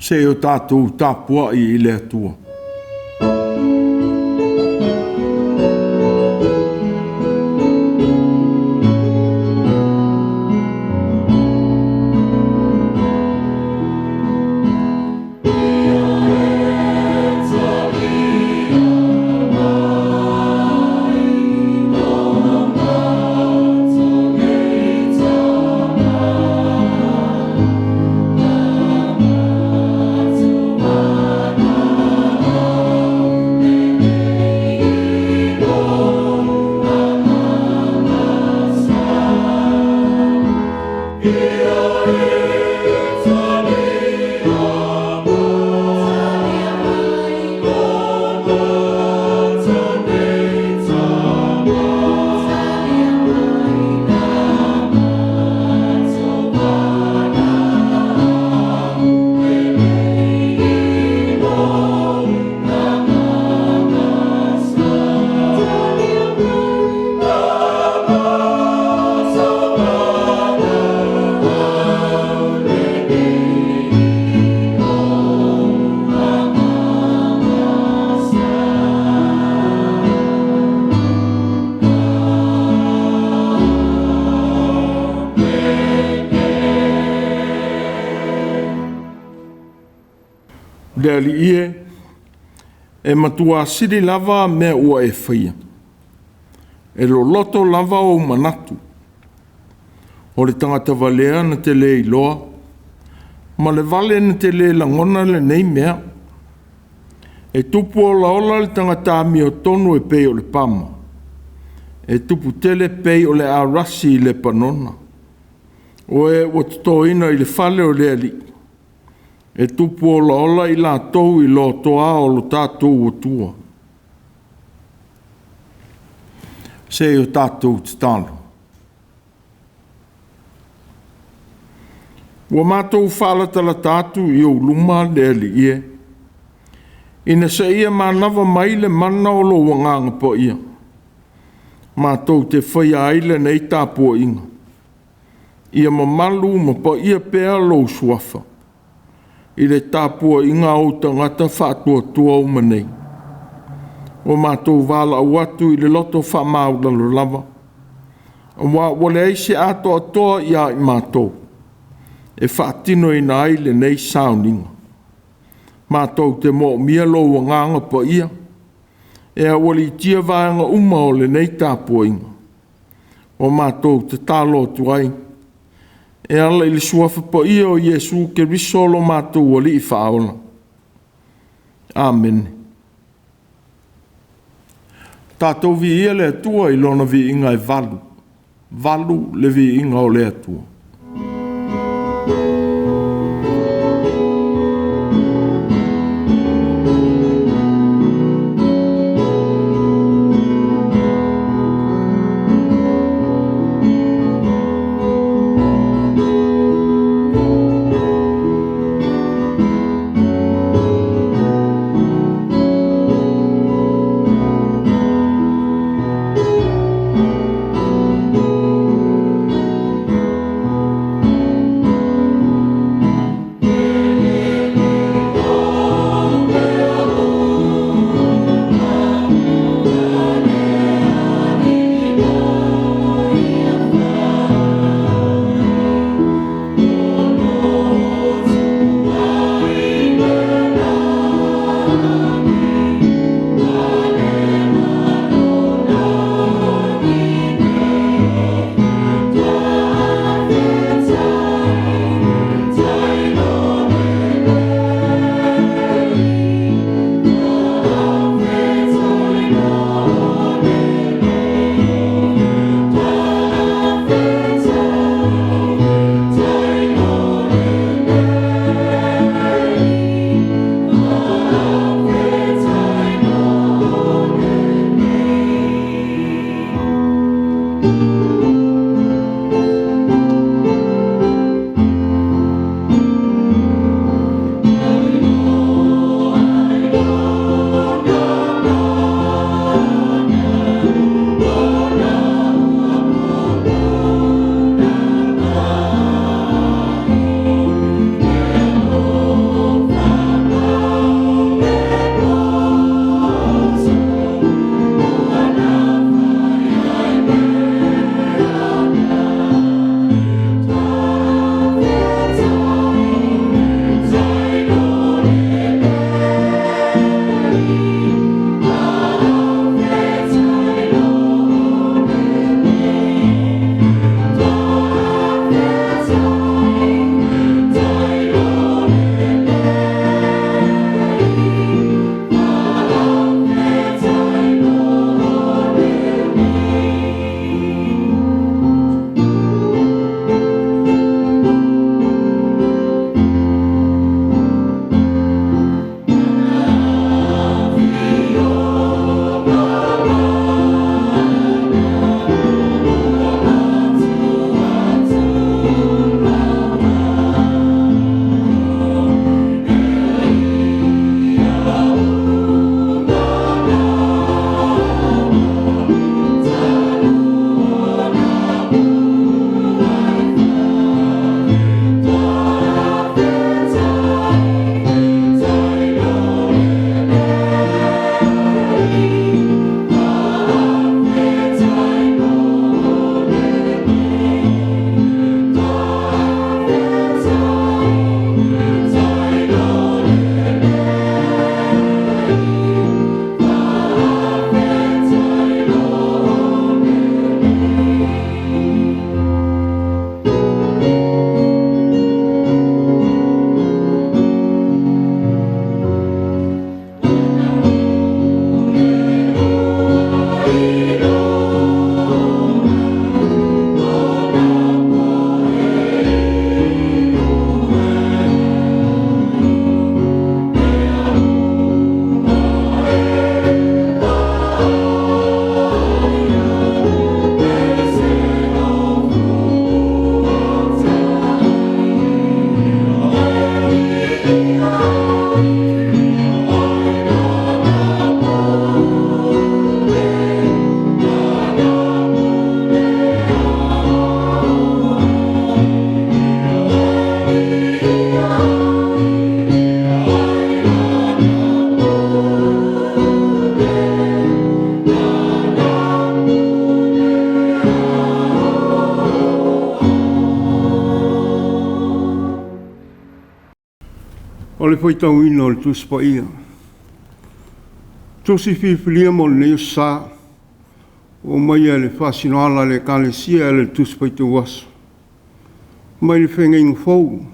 Se i o tatou tapuai i le Atua. Le Alii e, e matua sili lava mea ua e faia. E loloto lava ou manatu. O le tagata valea na te le iloa, ma le vale na te le lagona lenei mea. E tupu olaola le tagata amiotonu e pei o le pama, e tupu tele pei o le arasi i Lepanona. O e ua totoina i le fale o le Alii, e tupu olaola i latou i lotoa o lo tatou Atua. Se i o tatou tatalo. Ua matou faalatalata atu i ou luma le Alii e, ina seia manava mai le mana o lou Agaga Paia, matou te faia ai lenei tapuaiga, ia mamalu ma paia pea lou suafa i le tapuaiga a ou tagata faatuatua uma nei. Ua matou valaau atu i le loto faamaualalo lava, aua ua leai se atoatoa ia i matou e faatinoina ai lenei sauniga. Matou te moomia lou Agaga Paia e aualiitia vaega uma o lenei tapuaiga. Ua matou tatalo atu ai e ala i le suafa paia o Iesu Keriso lo matou Alii Faaola. Amene. Tatou viia le Atua i lona viiga e valu, valu le viiga o le Atua. O le faitauina o le Tusi Paia. Tusi filifilia mo lenei aso Sa, ua aumaia i le faasinoala a le Ekalesia e ala i le Tusi Faitau Aso mai le Feagaiga Fou,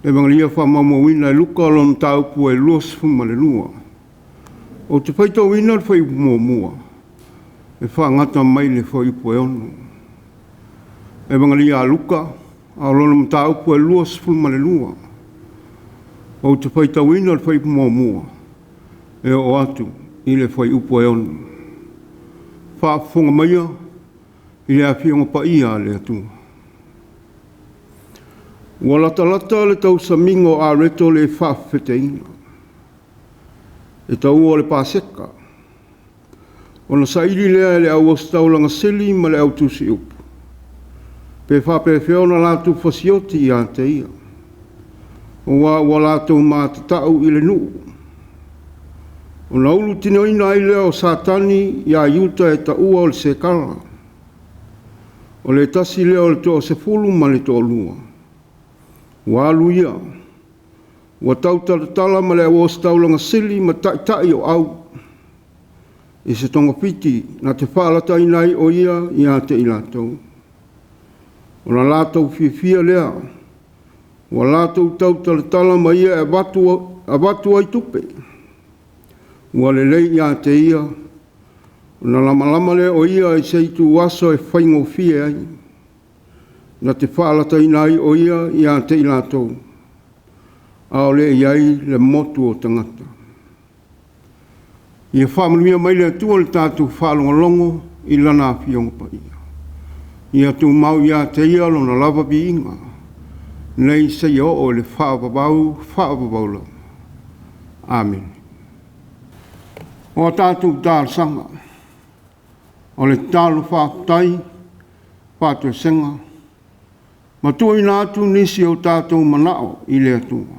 Evagela faamaumauina e Luka lona mataupu e 22. Ou te faitauina le fuaiupu muamua e faagata mai le fuaiupu e 6. Evagela a Luka, a o lona mataupu e 22. Ou te faitauina le fuaiupu muamua e oo atu i le fuaiupu e 6. Faafofoga maia i le Afioga Paia a le Atua. Ua latalata le tausamiga o areto le faafefeteina, e taua o le Paseka. Ona saili lea e le au ositaulaga sili ma le au tusiupu, pe faapefea ona latou fasioti ia te ia, aua ua latou matatau i le nuu. Ona ulutinoina ai lea o Satani ia Iuta e taua o le Sekara, o le tasi lea o le toasefulu ma le toalua. Ua alu ia, ua tautalatala ma le au ositaulaga sili ma taitai o au i se togafiti na te faalataina ai o ia ia te i latou. Ona latou fiafia lea, ua latou tautalatala ma ia e avatu ai tupe. Ua lelei ia te ia, ona lamalama lea o ia i se ituaso e faigofie ai, na te faalataina ai o ia ia te i latou, a o le i ai le motu o tagata. Ia faamanuia mai le Atua i le tatou faalogologo i Lana Afioga Paia. Ia tumau ia te Ia Lona lava viiga, nei seia oo i le faavavau, faavavau lava. Amene. O a tatou talosaga, o le tatalo faafetai, faatoesega, ma tuuina atu nisi o tatou manao i le Atua.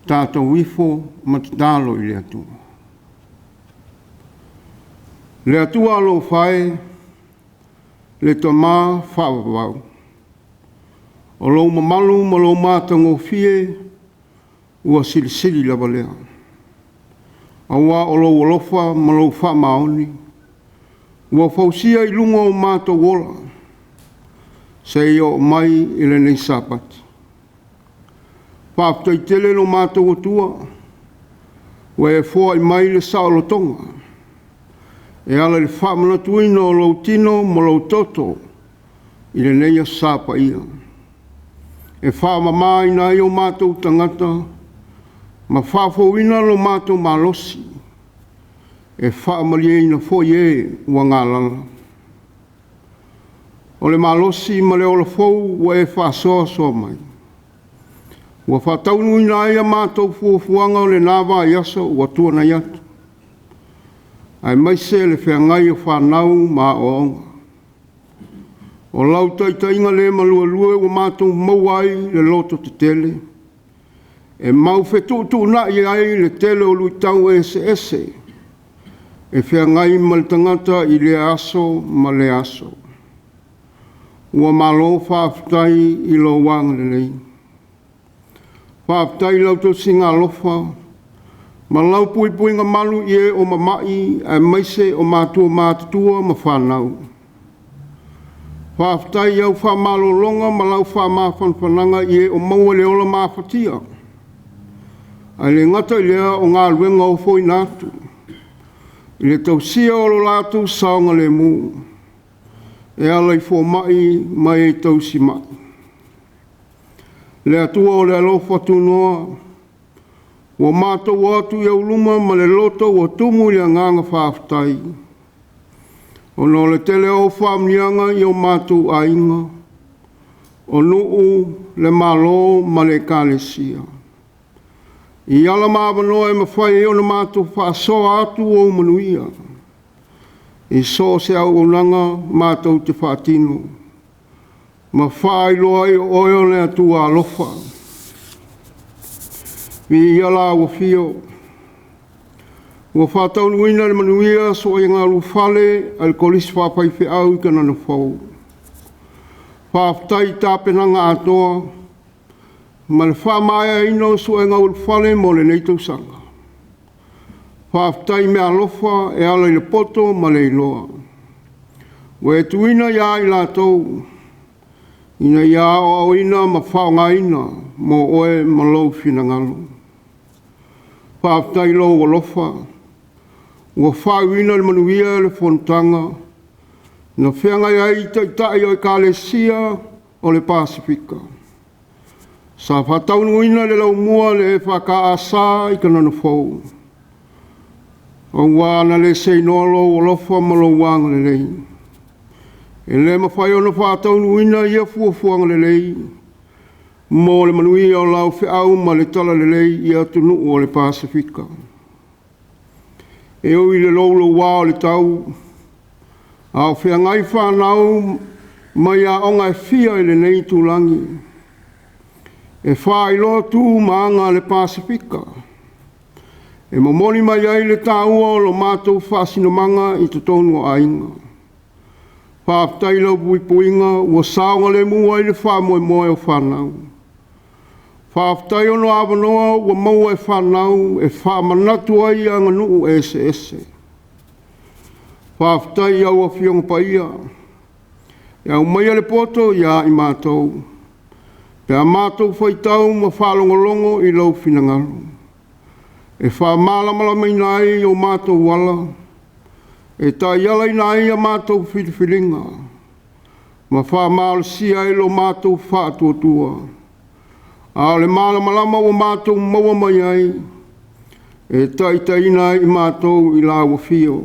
Tatou ifo ma tatalo i le Atua. Le Atua alofa e, le Tama faavavau, o lou mamalu ma lou matagofie ua silisili lava lea, aua o lou alofa ma lou faamaoni ua fausia i luga o matou ola seia oo mai i lenei Sapati. Faafetai tele lo matou Atua, ua e foai mai le saolotoga e ala i le faamanatuina o lou tino ma lou toto i lenei Aso Sa paia, e faamamaina ai o matou tagata ma faafouina lo matou malosi, e faamalieina foi e ua galala. O le malosi ma le ola fou ua e faasoasoa mai, ua faataunuuina ai a matou fuafuaga o lena vaiaso ua tuanai atu, aemaise le feagai o fanau ma aoaoga. O lau taitaiga le maluelue ua matou maua ai le loto tetele, e mau fetuutuunai ai le tele o luitau eseese e feagai ma le tagata i lea aso ma lea aso. Ua malo faafetai i lou agalelei. Faafetai i lau tausiga alofa ma lau puipuiga malu i e o mamai aemaise o matua matutua ma fanau. Faafetai i au faamalologa ma lau faamafanafanaga i e o maua le ola mafatia, ae le gata i lea o galuega ofoina atu i le tausia o lo latou saogalemu e ala i fomai ma e tausi mai. Le Atua o le alofa tunoa, ua matou o atu i ou luma ma le loto ua tumu i le agaga faafetai, ona o le tele o au faamanuiaga i o matou aiga, o nuu, le Malo ma le Ekalesia. I ala ma avanoa e mafai ai ona matou faasoa atu ou manuia i so o se auaunaga matou te faatino ma faailoa ai o oe o le Atua alofa. Viia lau afio ua faataunuuina le manuia suega ulufale a le Kolisi Faafaifeau i Kanana Fou. Faafetai i tapenaga atoa. ma le faamaeaina o suega ulufale mo lenei tausaga. Faafetai i meaalofa e ala i le poto ma le iloa ua e tuuina ia i latou ina ia aoaoina ma faaaogaina mo oe ma lou finagalo. Faafetai i lou alofa ua faaiuina i le manuia le fonotaga na feagai ai Taitai o Ekalesia o le Pasefika. Sa faataunuuina le laumua a le EFKS i Kanana Fou, aua ana le seinoa lou alofa ma lou agalelei, e le mafai ona faataunuuina ia fuafuaga lelei mo le manuia o lau feau ma le talalelei i atunuu o le Pasefika. E ui i le louloua o le tau, a o feagai fanau mai aoga e fia i lenei itulagi e faailoa tu ma aga a le Pasefika, e momoli mai ai le taua o lo matou faasinomaga i totonu o aiga. Faafetai i lau puipuiga ua saogalemu ai le faamoemoe o fanau. Faafetai ona o avanoa ua maua e fanau e faamanatu ai aganuu eseese. Faafetai i au Afioga Paia e aumaia le poto ia i matou pe a matou faitau ma faalogologo i lou finagalo e faamalamalamaina ai o matou ala, e taialaina ai a matou filifiliga ma faamalosia ai lo matou faatuatua. A o le malamalama ua matou maua mai ai e taitaiina ai i matou i lau afio.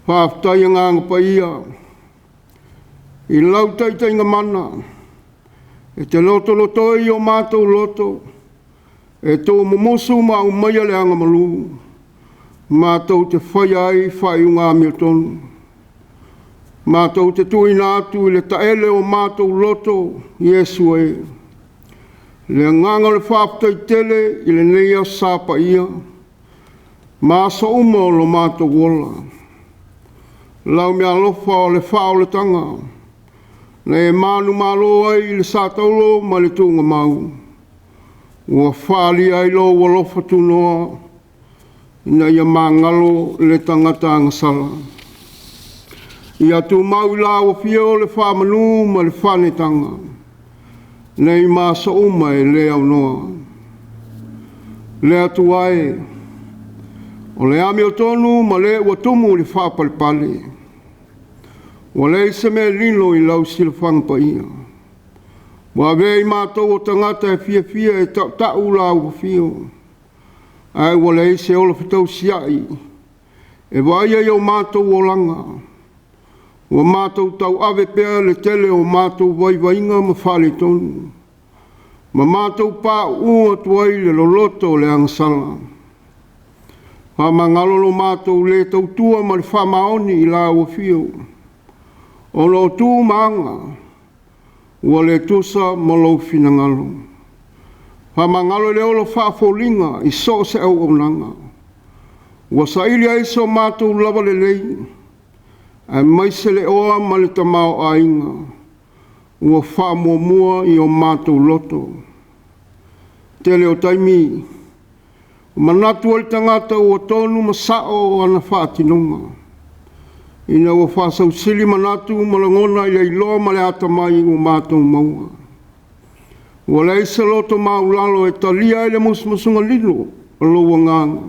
Faafetai Agaga Paia i lau taitaiga mana e te lotoloto ai o matou loto, e tuumumusu ma aumaia le agamalu matou te faia ai faaiuga amiotonu. Matou te tuuina atu i le taele o matou loto, Iesu e, le agaga o le faafetai tele i lenei Aso Sa paia ma aso uma o lo matou ola. Lau meaalofa o le faaolataga na e manumalo ai i le sa taulo ma le tuugamau, ua faaalia ai lou alofa tunoa ina ia magalo le tagata agasala. Ia tumau i lau afio le faamanu ma le faaneetaga, nei ma aso uma e le aunoa. Le Atua e, o le amiotonu ma le ua tumu i le faapalepale, ua leai se mea e lilo i lau silafaga paia. Ua avea i matou o tagata e fiafia e tautau lau afio, ae ua leai se ola fetausiai e vaaia i o matou olaga. Ua matou tauave pea le tele o matou vaivaiga ma faaletonu, ma matou pauu atu ai le loloto o le agasala. Faamagalo lo matou le tautua ma le faamaoni i lau afio, ona o tu ma aga ua le tusa ma lou finagalo. Faamagalo le ola faafoliga i so o se auaunaga, ua saili ai so matou lavalelei, aemaise le oa ma le tamaoaiga ua faamuamua i o matou loto. Tele o taimi, manatu ai le tagata ua tonu ma sao ana faatinoga, ina ua faasausili manatu ma lagona i le iloa ma le atamai ua matou maua. Ua leai se loto maualalo e talia ai le musumusuga lilo o lou agaga,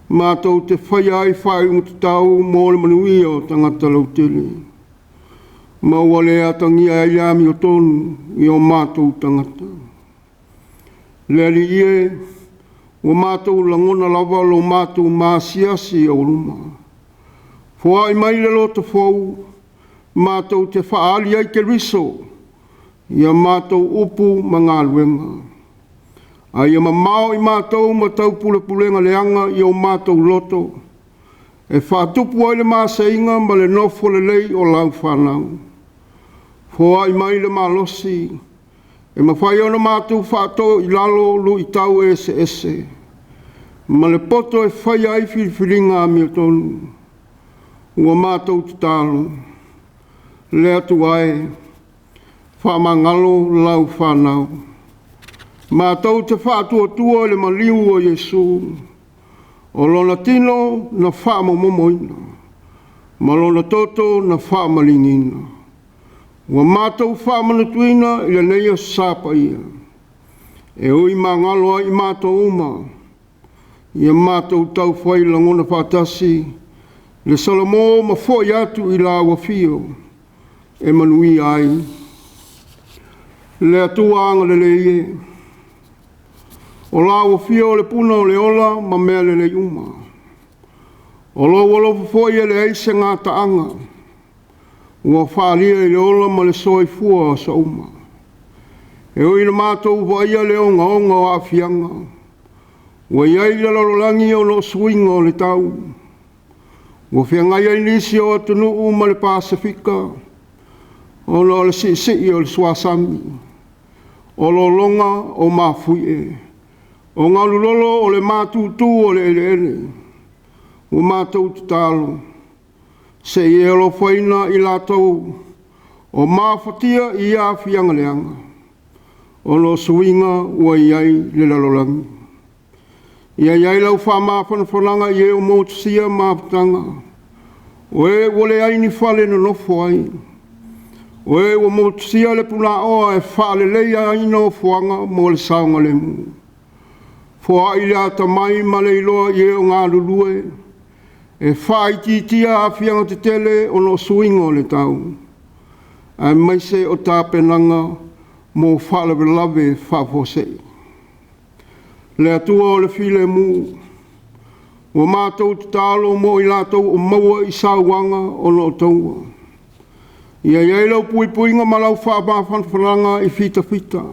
matou te faia ai faaiuga tatau mo le manuia o tagata lautele, ma ua le atagia ai le amiotonu i o matou tagata. Le Alii e, ua matou lagona lava lo matou maasiasi i ou luma. Foai mai le loto fou, matou te faaali ai Keriso i a matou upu ma galuega. A ia mamao i matou ma taupulepulega leaga i o matou loto, e faatupu ai le maseiga ma le nofo lelei o lau fanau. Foai mai le malosi e mafai ona matou faato i lalo luitau eseese, ma le poto e faia ai filifiliga amiotonu. Ua matou tatalo, le Atua e, Faamagalo lau fanau. Matou te faatuatua i le maliu o Iesu, o lona tino na faamomomoina, ma lona toto na faamaliniina. Ua matou faamanatuina i lenei Aso Sa paia, e ui magalo ai i matou uma, ia matou taufai lagona faatasi le Salamo ma foi atu i lau afio e manuia ai. Le Atua agalelei e, o lau afio o le puna o le ola ma mea lelei uma. O lou alofa foi e leai se gataaga, ua faaalia i le ola ma le soifua o aso uma. E ui ina matou vaaia le ogaoga o aafiaga, ua i ai le lalolagi ona o suiga o le tau, ua feagai ai nisi o atunuu ma le Pasefika ona o le siisii o le suasami, o lologa o mafuie, o galu lolo o le matutu o le eleele. Ua matou tatalo, se i e alofaina i latou o mafatia i ia aafiaga leaga, ona o suiga ua i ai le lalolagi. Ia i ai lau faamafanafanaga i e o motusia mafutaga, o e ua leai ni fale e nonofo ai, o e ua motusia le punaoa e faaleleia ai nofoaga mo le saogalemu. Foai le atamai ma le iloa i e o galulue e faaitiitia aafiaga tetele ona o suiga o le tau, aemaise o tapenaga mo faalavelave faafuasei. Le Atua o le filemu, ua matou tatalo mo i latou o maua i sauaga ona o taua. Ia i ai lau puipuiga ma lau faamafanafanaga i fitafita,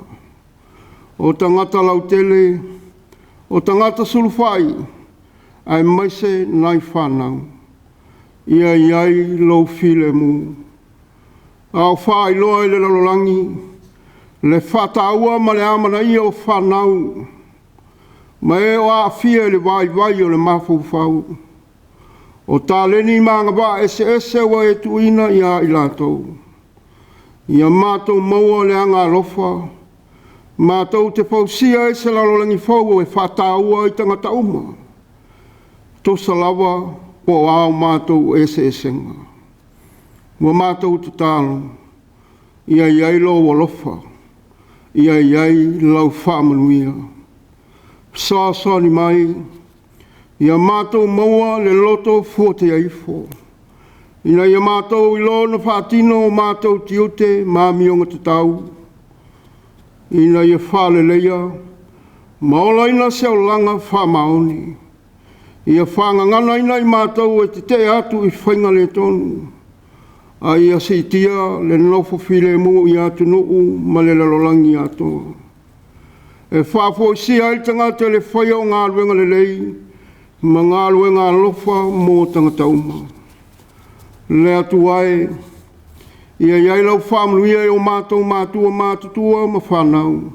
o tagata lautele, o tagata sulufai, aemaise nai fanau. Ia i ai lou filemu. A o faailoa i le lalolagi le faataua ma le amanaia o fanau ma e o aafia i le vaivai o le mafaufau. O taleni ma agavaa eseese ua e tuuina ia i latou. Ia matou maua le agaalofa, matou te fausia ai se lalolagi fou e faataua ai tagata uma, tusa lava po o a o matou eseesega. Ua matou tatalo, ia i ai lou alofa, ia i ai lau faamanuia. Fesoasoani mai, ia matou maua le loto fuatia ifo, ina ia matou iloa ona faatino o matou tiute ma amioga tatau, ina ia faaleleia ma olaina se olaga faamaoni. Ia faagaganaina i matou e tetee atu i faiga le tonu, a ia siitia le nofo filemu i atunuu ma le lalolagi atoa. E faafoisia ai le tagata i le faia o galuega lelei ma galuega alofa mo tagata uma. Le Atua e, ia i ai lau faamanuia i o matou matua matutua ma fanau,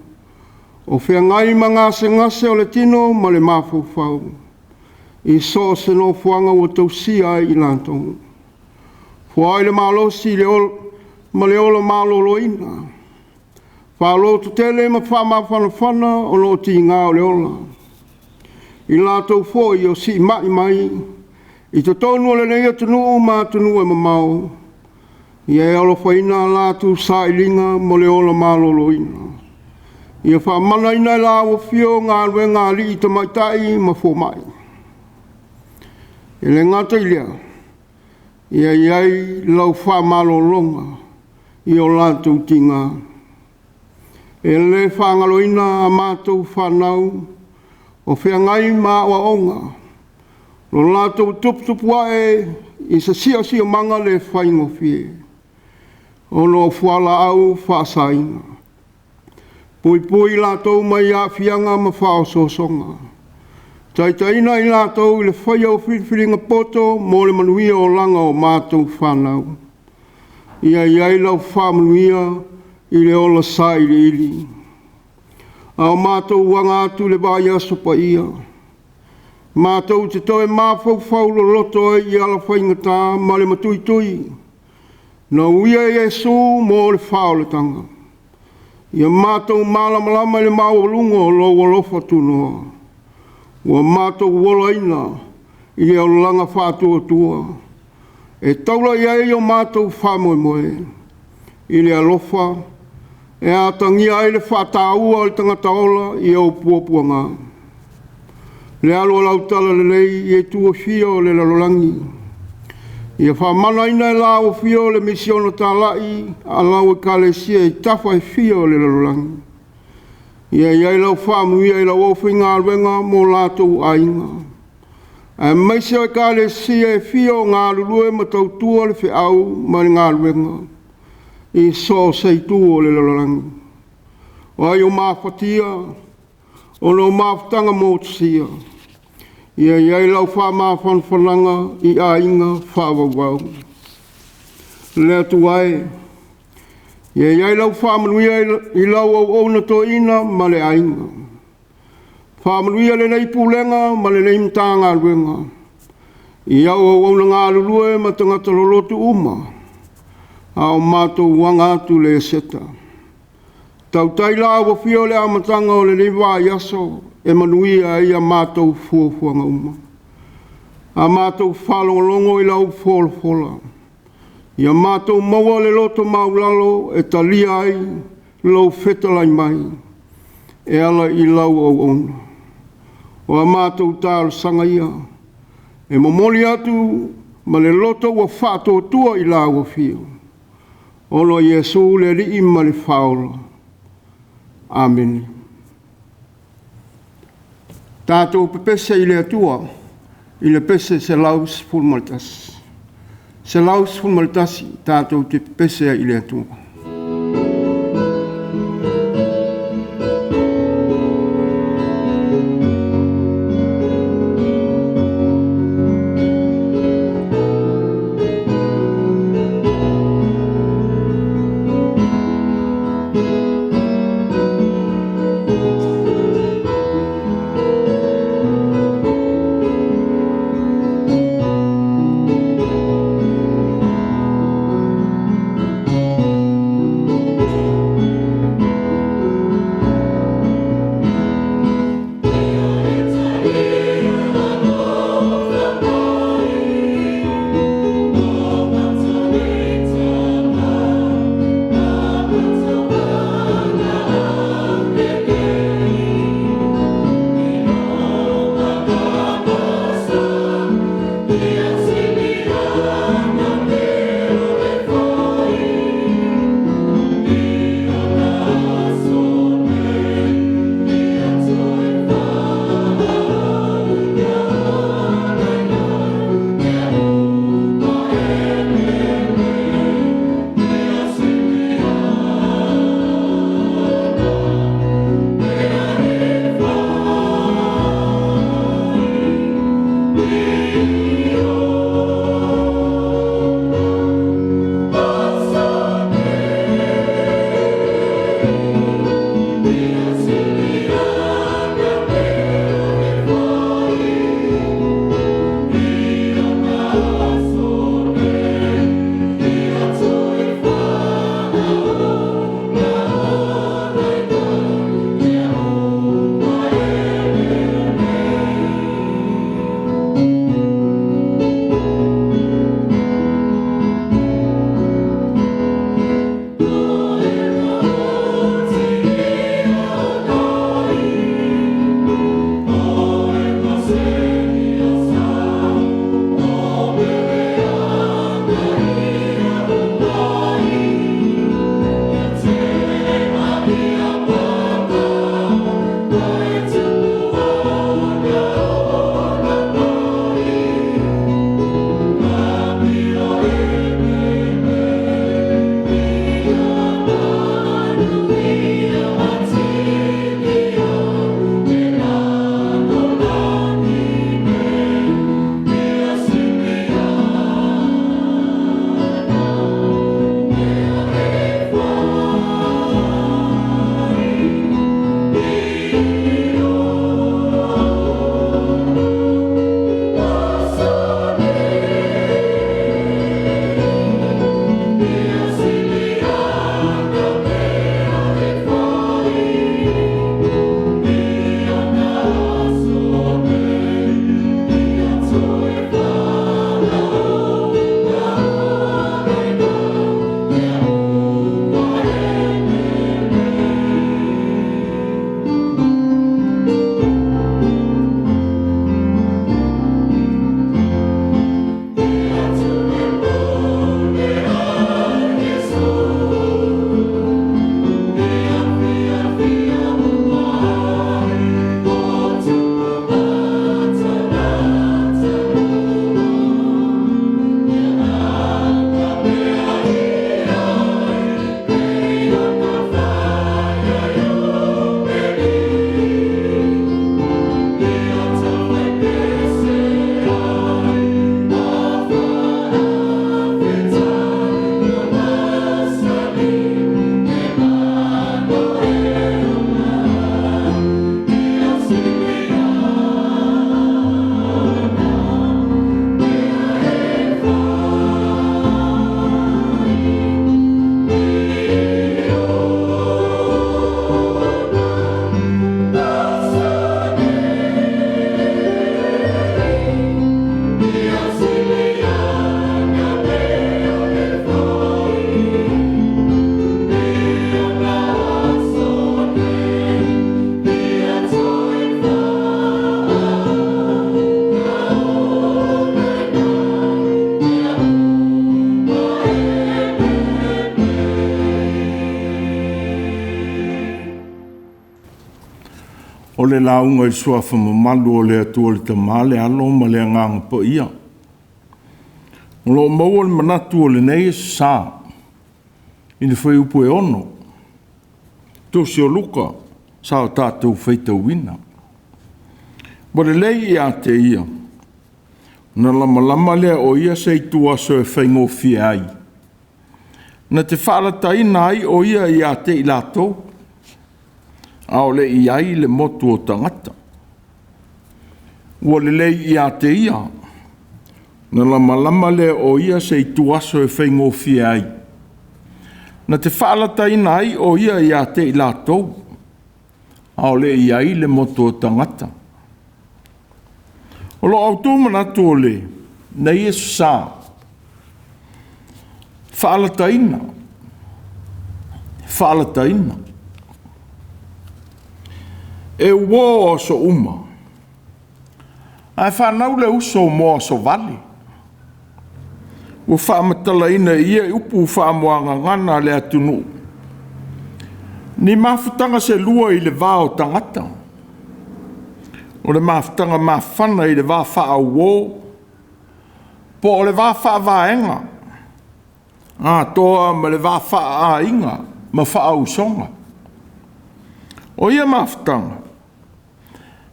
o feagai ma gasegase o le tino ma le mafaufau, i so o se nofoaga ua tausia ai i latou. Foai le malosi ma le ola maloloina, faalototele ma faamafanafana o lo o tiga o le ola. I latou foi o siimai mai i totonu o lenei atunuu ma atunuu e mamao, ia e alofaina a latou sailiga mo le ola maloloina. Ia faamanaina e lau afio galuega a alii, tamaitai ma fomai. E le gata i lea, ia i ai lau faamalologa i o latou tiga. E le faagaloina a matou fanau o feagai ma aoaoga, lo latou tuputupuae i se siosiomaga le faigofie, ona o fualaau faasaina. Puipui i latou mai aafiaga ma faaosoosoga. Taitaiina i latou i le faia o filifiliga poto mo le manuia o olaga o matou fanau. Ia i ai lau faamanuia i le ola sailiili. A o matou aga atu i le vaiaso paia, matou te toe mafaufau loloto ai i ala faigata ma le matuitui na uia e Iesu mo le faaolataga. Ia matou malamalama i le maualuga o lou alofa tunoa, ua matou olaina i le olaga faatuatua, e taula i ai o matou faamoemoe i le alofa e atagia ai le faataua o le tagata ola i ou puapuaga. Le alu o lau talalelei i itu e fia o le lalolagi, ia faamanaina e lau afio le misiona talai a lau ekalesia i tafa e fia o le lalolagi. Ia i ai lau faamanuia i lau aufaigaluega ma o latou aiga, aemaise o ekalesia e fia o galulue ma tautua le feau ma le galuega i so o se itu o le lalolagi. O ai o mafatia ona o mafutaga motusia, ia i ai lau faamafanafanaga i aiga faavauvau. Le Atua e, ia i ai lau faamanuia i lau auauna toeaina ma le aiga. Faamanuia lenei Pulega ma lenei Matagaluega i au auauna galulue ma tagata lolotu uma a o matou aga atu i le Eseta. Tautai lau afio i le amataga o lenei vaiaso e manuia ai a matou fuafuaga uma. A matou faalogologo i lau folafola, ia matou maua le loto maualalo e talia ai lou fetalai mai e ala i lau auauna. O a matou talosaga ia e momoli atu ma le loto ua faatuatua i lau afio, ona o Iesu le Alii ma le Faaola. Amene. Tatou pepese i le Atua i le pese 111. 111, tatou te pepese ai i le Atua. O le lauga i le Suafa mamalu o le Atua le Tama, le Alo ma le Agaga Paia. O lo o maua le manatu o lenei Aso Sa i le fuaiupu e 6, Tusi o Luka sa o tatou faitauina. Ua lelei ia te ia ona lamalama lea o ia se ituaso e faigofie ai, na te faalataina ai o ia ia te i latou, a o le i i ai le motu o tagata. Ua lelei ia te ia ona lamalama lea o ia se ituaso e faigofie ai, na te faalataina ai o ia ia te i latou, a o le i ai le motu o tagata. O lo autu manatu o lenei Aso Sa, faalataina, faalataina. E uo aso uma, ae fanau le uso mo aso vale. Ua faamatalaina i ia upu faamuagagana a le atunuu, ni mafutaga se lua i le va o tagata. O le mafutaga mafana i le va faa-uo, po o le va faavaega, atoa ma le va faaaiga ma faausoga. O ia mafutaga,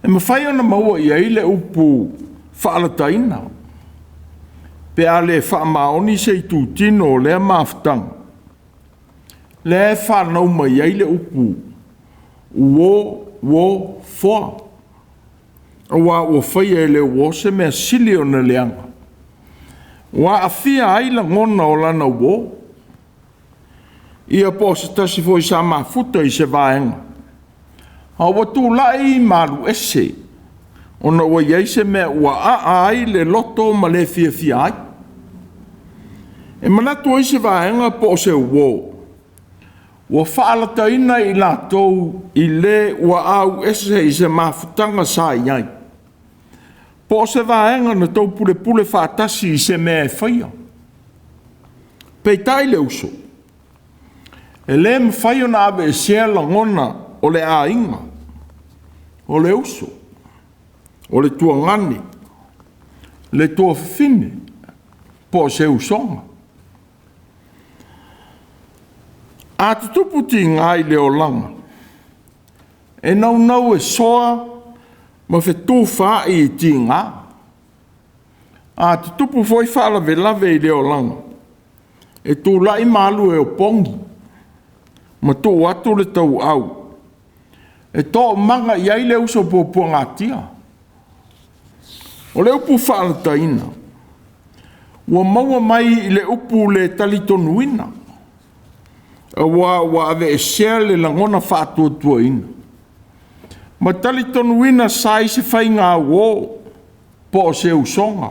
e mafai ona maua i ai le upu faalataina, pe a le faamaoni se itutino o lea mafutaga, lea e fanau mai ai le upu uo uo foa, aua ua faia e le uo se mea sili ona leaga, ua aafia ai lagona o lana uo. Ia po o se tasi foi sa mafuta i se vaega, a ua tulai ma alu ese, ona ua i ai se mea ua aa ai le loto ma le fiafia ai. E manatu ai se vaega po o se uo, ua faalataina i latou i le ua auese i se mafutaga sa i ai, po o se vaega na taupulepule faatasi i se mea e faia. Peitai le uso, e le mafai ona aveesea lagona o le aiga, o le uso, o le tuagane, le tuafafine, po o se usoga. A tutupu tiga i le olaga, e naunau e soa ma fetufaai i tiga. A tutupu foi faalavelave i le olaga, e tulai ma alu e opogi ma tuu atu le tauau e toomaga i ai le uso puapuagatia. O le upu faalataina, ua maua mai i le upu le talitonuina, aua ua aveesea le lagona faatuatuaina, ma talitonuina sa i se faiga uo, po o se usoga,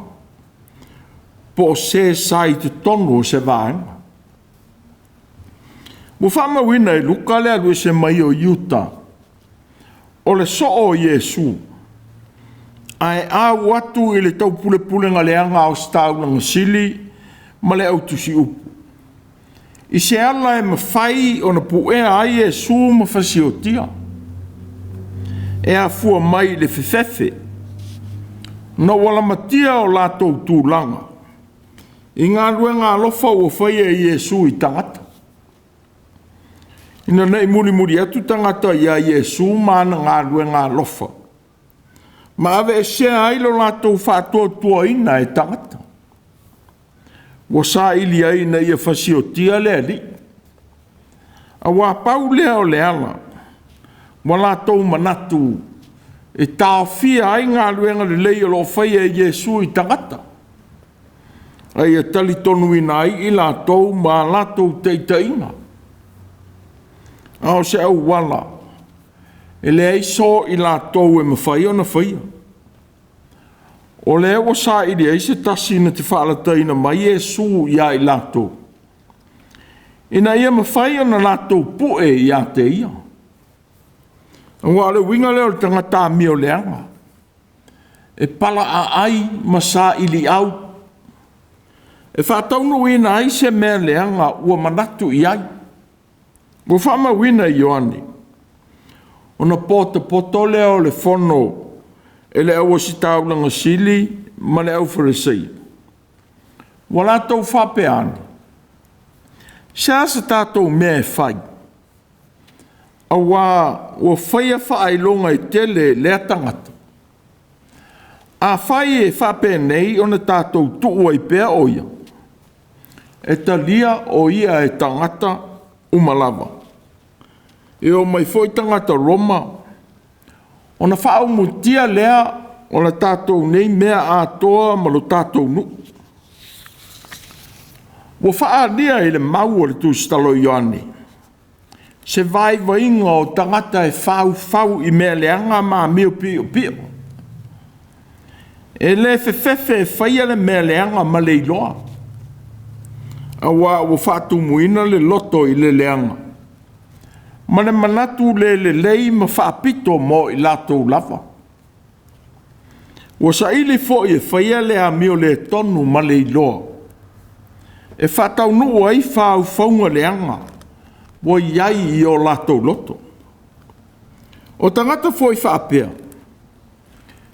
po o se sa i totonu o se vaega. Ua faamauina e Luka le alu ese mai o Iuta, o le soo o Iesu, ae au atu i le taupulepulega leaga a Ositaulaga sili ma le au tusiupu, i se ala e mafai ona puea ai Iesu ma fasiotia, e afua mai i le fefefe, na ua lamatia o latou tulaga i galuega alofa ua faia e Iesu i tagata, ina ne i mulimuli atu tagata ia Iesu ma ana galuega alofa, ma aveesea ai lo latou faatuatuaina e tagata, ua saili ai ina ia fasiotia le Alii. Aua pau lea o le ala ua latou manatu e taofia ai galuega lelei o lo o faia e Iesu i tagata, a ia talitonuina ai i latou ma a latou taitaiga. A o se auala e leai so i latou e mafai ona faia. O lea ua saili ai se tasi na te faalataina mai Iesu ia i latou, ina ia mafai ona latou pue ia te ia. Aua o le uiga lea o le tagata amio leaga, e palaaai ma sailiau, e faataunuuina ai se mea leaga ua manatu i ai. Ua faamauina e Ioane, Ona potopoto lea o le fono e le auositaulaga sili ma le aufarisea. Ua latou faapea ane, se a se tatou mea e fai? Auā ua faia faailoga e tele e lea tagata. A fai e faapenei ona tatou tuu ai pea o ia, e talia o ia e tagata uma lava. E o mai foi tagata Roma, ona faaumutia lea o le tatou nei mea atoa ma lo tatou nuu. Ua faaalia i le mau a le Tusitala o Ioane se vaivaiga o tagata e faufau i mea leaga ma amio piopio. E le fefefe e faia le mea leaga ma le iloa, auā ua faatumuina le loto i le leaga, ma le manatu le lelei ma faapito mo i latou lava. Ua saili foi e faia le amio le tonu ma le iloa, e faataunuu ai faufauga leaga ua i ai i o latou loto. O tagata foi faapea,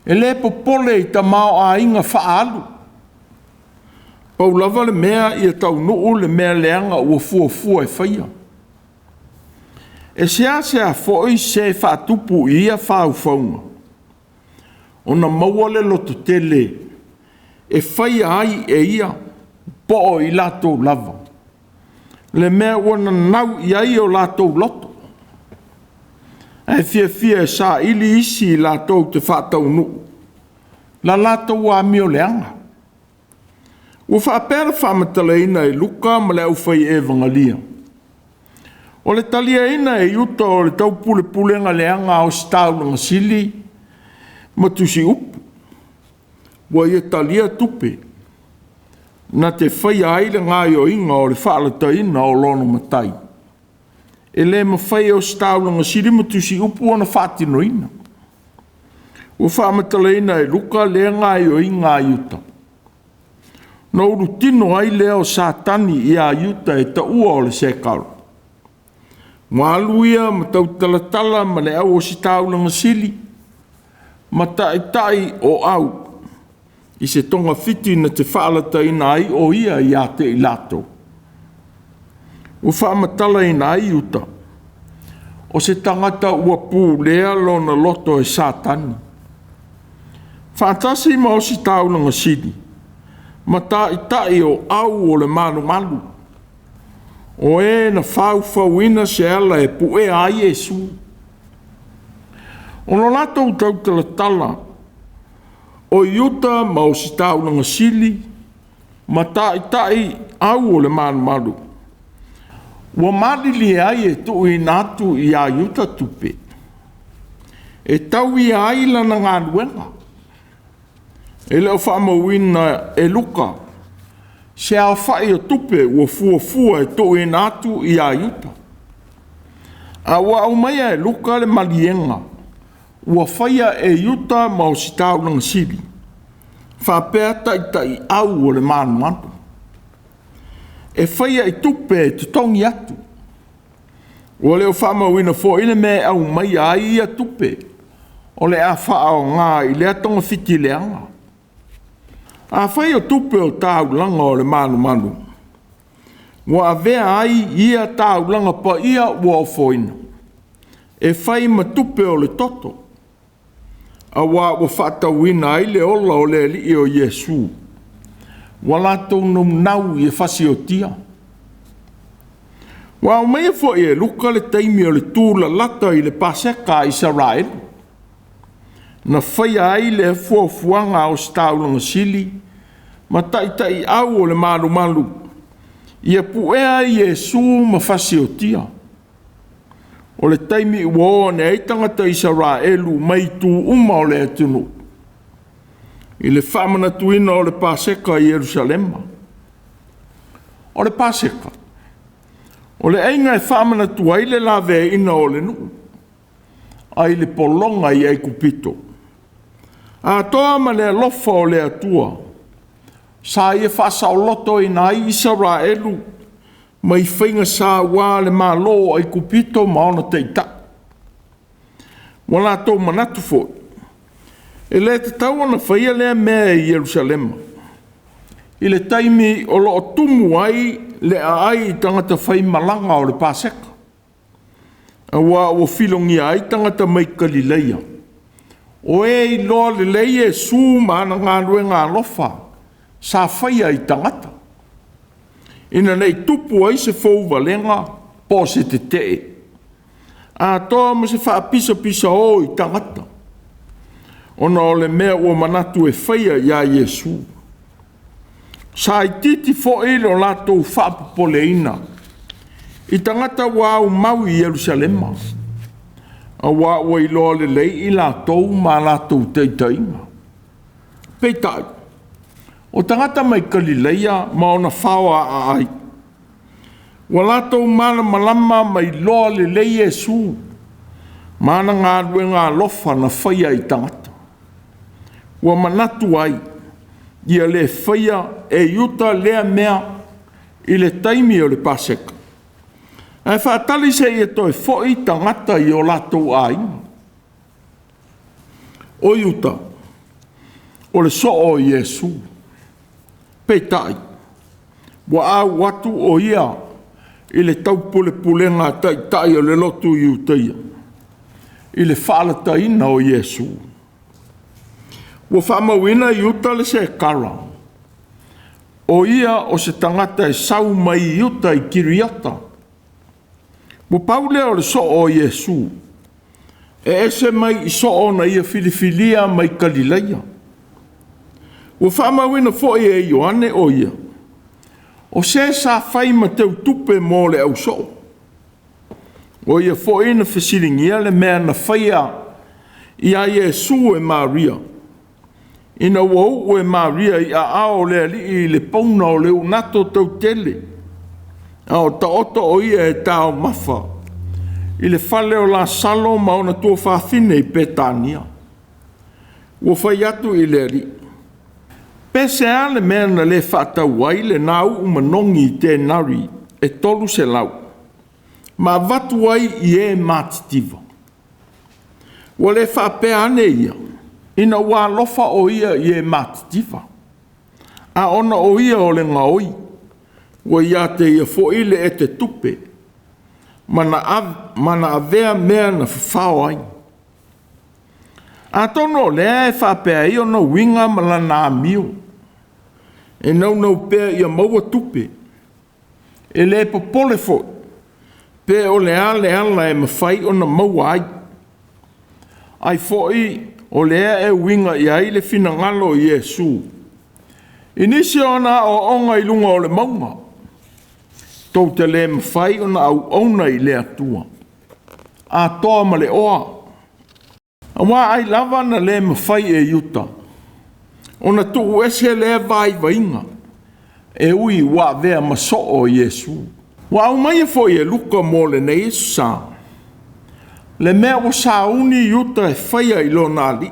e le popole i tamaoaiga faaalu, pau lava le mea ia taunuu le mea leaga ua fuafua e faia. E seasea foi se faatupu i ia faufauga, ona maua le lototele e faia ai e ia po o i latou lava le mea ua nanau i ai o latou loto, ae fiafia e saili isi latou te faataunuu la latou amio leaga. Ua faapea le faamatalaina e Luka ma le aufai Evagelia, o le taliaina e Iuta o le taupulepulega leaga a Ositaulaga sili ma tusiupu, ua ia talia tupe na te faia ai le gaoioiga o le faalataina o lona matai, e le mafai e Ositaulaga sili ma tusiupu ona faatinoina. Ua faamatalaina e Luka lea gaoioiga a Iuta, na ulutino ai lea o Satani ia Iuta e taua o le Sekalo. Ua alu ia ma tautalatala ma le au ositaulaga sili ma taitai o au i se togafiti na te faalataina ai o ia ia te i latou. Ua faamatalaina ai Iuta, o se tagata ua pulea lona loto e Satani, faatasi ma ositaulaga sili ma taitai o au o le malumalu, o e na faufauina se ala e puea ai Iesu. O lo latou tautalatala o Iuta ma ositaulaga sili ma taitai au o le malumalu, ua malilie ai e tuuina atu ia Iuta tupe, e tauia ai lana galuega. E le o faamauina e Luka se aofai o tupe ua fuafua e tuuina atu ia Iuta. A ua aumaia e Luka le maliega ua faia e Iuta ma Ositaulaga sili, faapea taitai au o le malumalu, e faia i tupe e totogi atu. Ua le o faamauina foi le mea e aumaia ai ia tupe o le a faaaoga i lea togafiti leaga. Afai o tupe o taulaga o le malumalu, ua avea ai ia taulaga paia ua ofoina, e fai ma tupe o le toto, auā ua faatauina ai le ola o le Alii o Iesu, ua latou naunau ia fasiotia. Ua aumaia foi e Luka le taimi o le tulalata i le Paseka a Isaraelu, na faia ai le fuafuaga a Ositaulaga sili ma taitai au o le malumalu, ia puea ai Iesu ma fasiotia. O le taimi ua o ane ai tagata Isaraelu mai itu uma o le atunuu i le faamanatuina o le Paseka i Yerusalema. O le Paseka, o le aiga e faamanatu ai le laveaiina o le nuu, ai le pologa i Aikupito, atoa ma le alofa o le Atua, sa ia faasaolotoina ai Isaraelu mai faiga saua a le Malo o Aikupito ma ona taitai. Ua latou manatu foi, e le tatau ona faia lea mea i Ierusalema i le taimi o lo o tumu ai le aai i tagata faimalaga o le Paseka, aua ua filogia ai tagata mai Kalileia, o e iloa lelei Iesu ma ana galuega alofa sa faia i tagata, ina ne i tupu ai se fouvalega po o se tetee, atoa ma se faapisapisao i tagata, ona o le mea ua manatu e faia ia Iesu. Sa itiiti foi lo latou faapopoleina i tagata ua aumau i Ierusalema, aua ua iloa lelei i latou ma a latou taitaiga. Peitai, o tagata mai Kalileia ma ona faoaaai, ua latou malamalama ma iloa lelei Iesu ma ana galuega alofa na faia i tagata. Ua manatu ai, ia le faia e Iuta lea mea i le taimi o le Paseka, ae faatali seia toe foi tagata i o latou aiga. O Iuta, o le soo o Iesu, peitai, ua au atu o ia i le taupulepulega a taitai o le lotu Iutaia i le faalataina o Iesu. Ua faamauina Iuta le Sekara, o ia o se tagata e sau mai Iuta i Kiriota. Ua pau lea o le soo o Iesu, e ese mai i soo na ia filifilia mai Kalileia. Ua faamauina foi e Ioane o ia, o se sa fai ma teutupe mo le ausoo. O ia foi na fesiligia le mea na faia ia Iesu e Maria, ina ua uu e Maria i aao o le Alii le pauna o le unato tautele, a o taoto o ia e taumafa i le fale o Lasalo ma ona tuafafine i Petania. Ua fai atu i le Alii, pe se a le mea na le faatau ai lena uu manogi i tenari e 300, ma avatu ai i e matitiva. Ua le faapea ane ia, ina ua alofa o ia i e matitiva, a ona o ia o le gaoi, ua ia te ia foi le etetupe, ma na avea mea na fafao ai. Atonu o lea e faapea ai ona uiga ma lana amio, e naunau pea ia maua tupe, e le popole foi, pe o le a le ala e mafai ona maua ai. Ai foi o lea e uiga i ai le finagalo o Iesu i nisi o ana aoaoga i luga o le mauga, tou te le mafai ona auauna i le Atua, atoa ma le oa. Aua ai lava na le mafai e Iuta ona tuu ese lea vaivaiga, e ui ua avea ma soo o Iesu. Ua aumaia foi e Luka mo lenei Aso Sa, le mea ua sauni Iuta e faia i lona alii,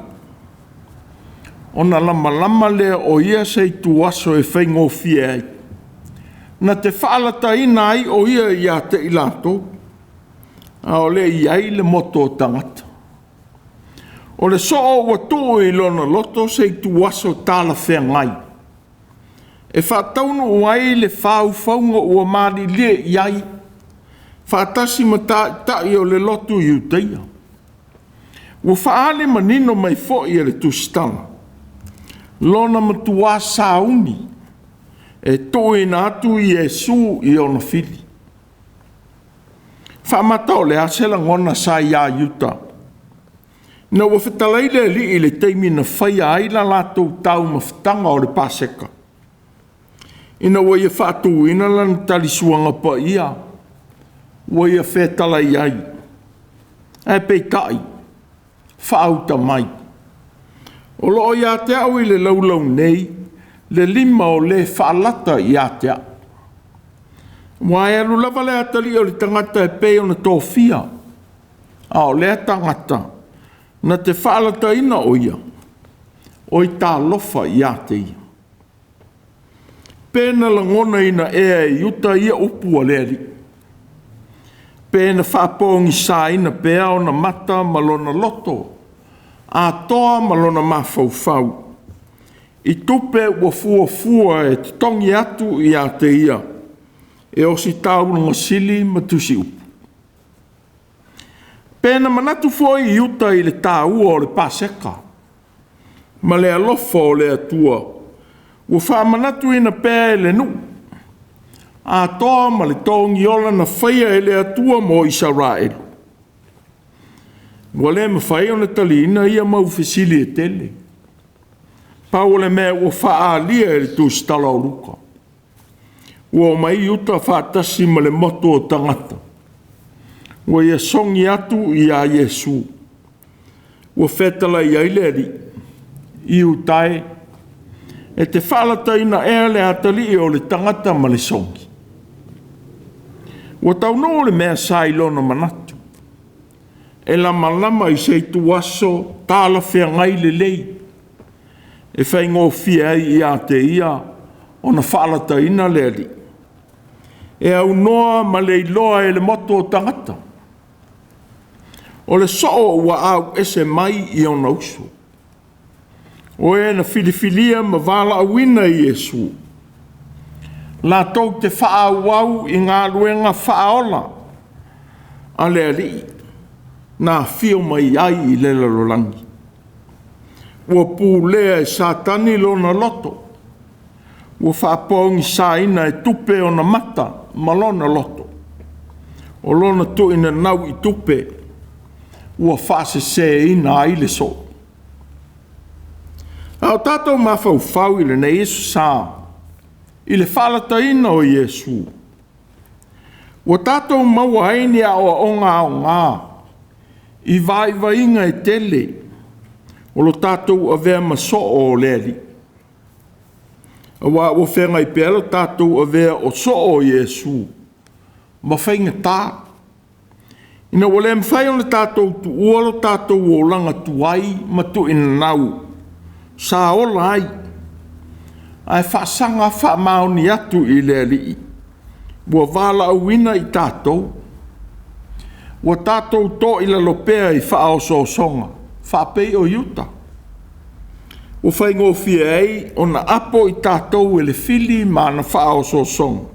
ona lamalama lea o ia se ituaso e faigofie ai, na te faalataina ai o ia ia te i latou, a o le i ai le moto o tagata. O le soo ua tuu i lona loto se ituaso talafeagai, e faataunuu ai le faufauga ua malilie i ai, faatasi ma taitai o le lotu Iutaia. Ua faaali manino mai foi e le tusitala, lona matua sauni e tuuina atu Iesu i ona fili. Faamata o le a se lagona sa ia Iuta, ina ua fetalai le Alii i le taimi na faia ai la latou taumafataga o le Paseka, ina ua ia faatuina lana talisuaga paia, ua ia fetalai ai, ae peitai, faauta mai, o lo o ia te au i le laulau nei, le lima o le faalata ia te au. Ua e alu lava le atalii o le tagata e pei ona tofia, a o lea tagata na te faalataina o ia, oi talofa ia te ia. Pe na lagonaina ea e Iuta ia upu a le Alii? Pe na faapogisaina pea ona mata ma lona loto atoa ma lona mafaufau i tupe ua fuafua e totogi atu ia te ia e ositaulaga sili ma tusiupu. Pe na manatu foi Iuta i le taua o le Paseka ma le alofa o le Atua ua faamanatuina pea e le nuu atoa ma le togiola na faia e le Atua mo Isaraelu. Ua le mafai ona taliina ia mau fesili e tele. Pau o le mea ua faaalia e le tusitala o Luka, ua omai Iuta faatasi ma le motu o tagata, ua ia sogi atu ia Iesu. Ua fetalai ai le Alii, Iuta e, e te faalataina ea le atalii o le tagata ma le sogi? Ua taunuu le mea sa i lona manatu, e lamalama i se ituaso talafeagai lelei, e faigofie ai ia te ia ona faalataina le Alii, e aunoa ma le iloa e le motu o tagata. O le soo ua auese mai i ona uso, o e na filifilia ma valaauina e Iesu, latou te faaauau i galuega faaola a le Alii na afio mai ai i le lalolagi. Ua pulea e Satani lona loto, ua faapogisaina e tupe ona mata ma lona loto, o lona tuuinanau i tupe ua faaseseina ai le soo. A o tatou mafaufau i lenei aso sa i le faalataina o Iesu, ua tatou maua ai ni aoaoga aoga i vaivaiga e tele o lo tatou avea ma soo o le Alii. Aua ua feagai pea lo tatou avea o soo o Iesu ma faigata, ina ua le mafai ona tatou tuua lo tatou olaga tuai ma tuuinanau sa ola ai, ae faasaga faamaoni atu i le Alii ua valaauina i tatou. Ua tatou toilalo pea i faaosoosoga faapei o Iuta. Ua faigofie ai ona apo i tatou e le fili ma ana faaosoosoga,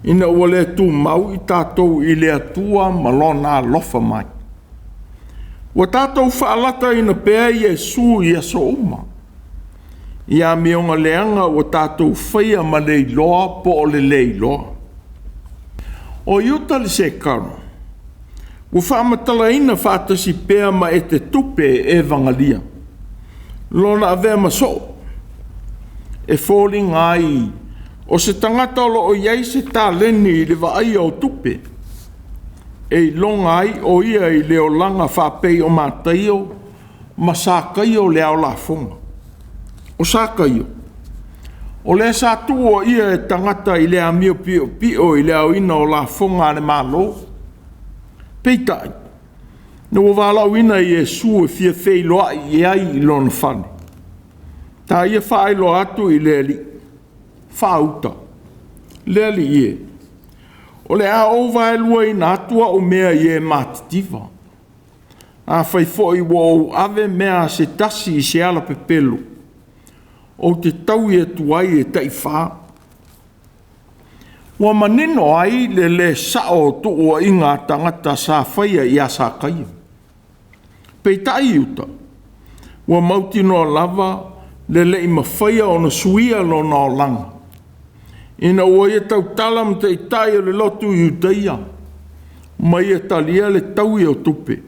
ina ua le tumau i tatou i le Atua ma Lona alofa mai. Ua tatou faalataina pea Iesu i aso uma, i amioga leaga ua tatou faia ma le iloa po o le le iloa. O Iuta le Sekaro ua faamatalaina faatasi pea ma etetupe evagalia lona avea ma soo, e foliga ai o se tagata o lo o i ai se taleni i le vaaia o tupe, e iloga ai o ia i le olaga faapei o Mataio ma Sakaio le ao lafoga. O Sakaio, o le sa tuuaia e tagata i le amio piopio i le aoina o lafoga a le Malo. Peitai, ina ua valaauina e Iesu e fia feiloai i ai i lona fale, ta ia faailoa atu i le Alii, faauta, le Alii e, o le a ou vaeluaina atu au mea i e matitiva. Afai foi ua ou ave mea a se tasi i se alapepelo, ou te taui atu ai e taifa. Ua manino ai le le sao o tuuaiga a tagata sa faia ia Sakaio. Peitai Iuta, ua mautinoa lava le le i mafaia ona suia lona olaga, ina ua ia tautala ma taitai o le lotu Iutaia, ma ia talia le taui o tupe,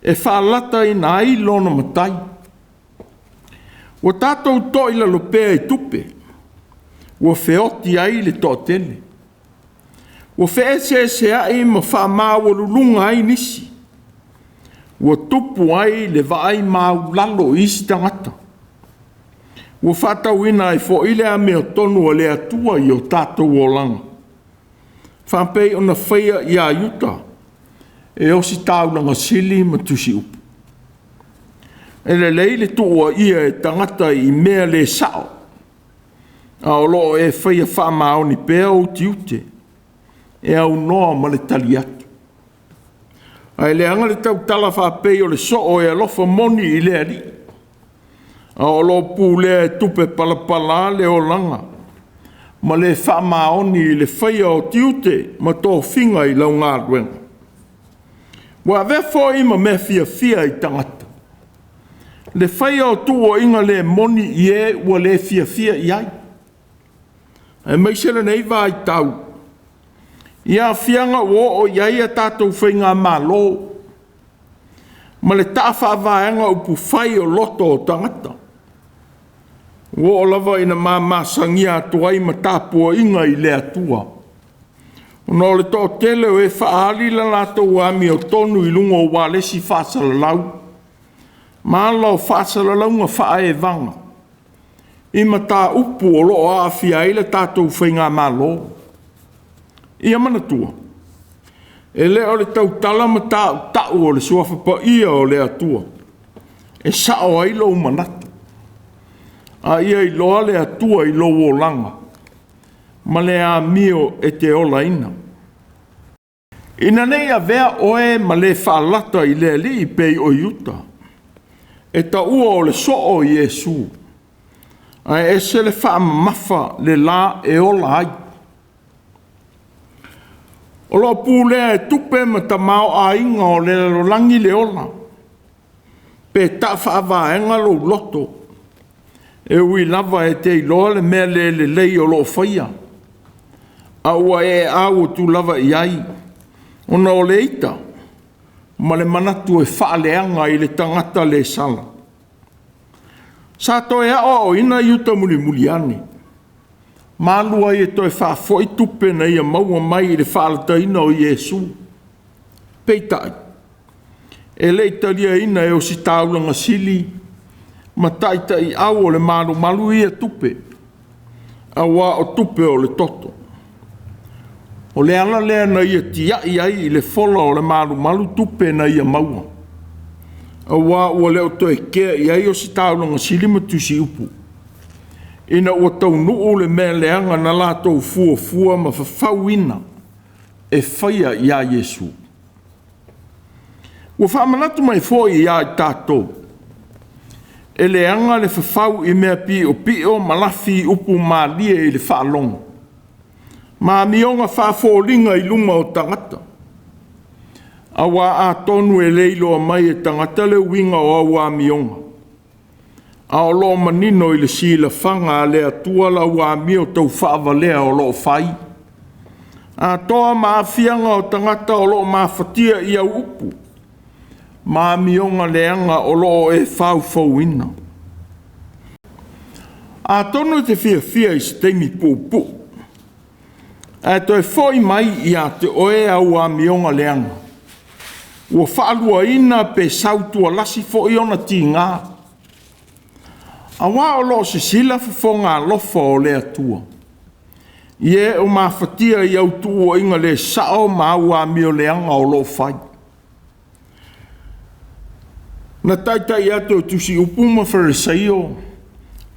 e faalataina ai lona matai. Ua tatou toilalo pea i tupe, ua feoti ai le toatele, ua feeseeseai ma faamaualuluga ai nisi, ua tupu ai le vaai maulalo i isi tagata, ua faatauina ai foi le amiotonu a le Atua i o tatou olaga, faapei ona faia ia Iuta e ositaulaga sili ma tusiupu. E lelei le tuuaia e tagata i mea le sao, a o lo o e faia faamaoni pea ou tiute e aunoa ma le tali atu. Ae leaga le tautala faapei o le soo e alofa moni i le Alii, a o lo o pulea e tupe palapala le olaga ma le faamaoni i le faia o tiute ma tofiga i lau galuega. Ua avea foi ma mea fiafia i tagata le faia o tuuaiga le moni i e ua le fiafia i ai, aemaise lenei vaitau i aafiaga ua oo i ai a tatou faigamalo ma le taafaavaega upufai o loto o tagata. Ua oo lava ina mamasagia atu ai ma tapuaiga i le Atua, ona o le toatele o e faaali la latou amiotonu i luga o ualesi faasalalau ma ala o faasalalauga faaevaga i mataupu o lo o aafia ai le tatou faigamalo. Ia manatua, e le o le tautala ma tautau o le Suafa Paia o le Atua e sao ai lou manatu, a ia iloa le Atua i lou olaga ma le amio e te olaina. Ina ne i avea oe ma le faalata i le Alii pei o Iuta, e taua o le soo o Iesu, ae ese le faamamafa le la e ola ai. O lo o pulea e tupe ma tamaoaiga o le lalolagi le ola, pe taafaavaega lou loto, e ui lava e te iloa le mea le lelei o lo o faia, a ua e au atu lava i ai, ona o le ita ma le manatu e faaleaga i le tagata le sala. Sa toe aoaoina Iuta mulimuli ane, ma alu ai e toe faafoi tupe na ia maua mai i le faalataina o Iesu. Peitai, e le i taliaina e Ositaulaga sili ma taitaiau o le malumalu ia tupe, auā o tupe o le toto. O le ala lea na ia tiai ai i le fola o le malumalu tupe na ia maua, auā ua le o toe kea i ai Ositaulaga sili ma Tusiupu, ina ua taunuu le mea leaga na latou fuafua ma fafauina e faia ia Iesu. Ua faamanatu mai foi ia i tatou, e leaga le fafau i mea piopio ma lafi i upu malie i le faalogo, ma amioga faafoliga i luma o tagata, auā atonu e le iloa mai e tagata le uiga o au amioga, a o lo o manino i le silafaga a le Atua lau amio taufaavalea o lo o fai, atoa ma aafiaga o tagata o lo o mafatia i au upu ma amioga leaga o lo o e faufauina. Atonu e te fiafia i se taimi puupuu, ae toe foi mai ia te oe au amioga leaga, ua faaluaina pe sautualasi foi ona tiga, auā o lo o sisila fofoga alofa o le Atua i e o mafatia i au tuuaiga le sao ma au amio leaga o lo o fai. Na taitai atu e Tusiupu ma Fariseio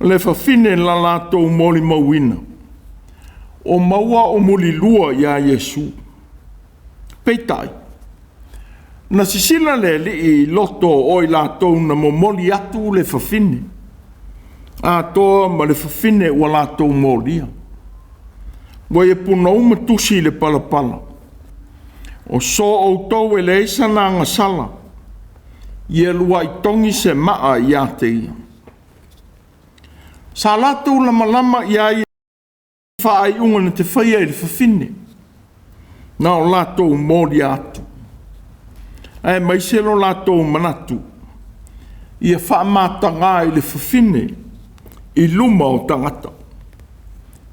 le fafine na latou molimauina o maua o mulilua ia Iesu. Peitai, na sisila le Alii i loto o i latou na momoli atu le fafine, atoa ma le fafine ua latou molia. Ua ia punou ma tusi i le palapala, o so outou e leai sana agasala, ia luai togi se maa ia te ia. Sa latou lamalama i ai faaiuga na te faia i le fafine, na o latou molia atu, aemaise lo latou manatu ia faamataga i le fafine i luma o tagata.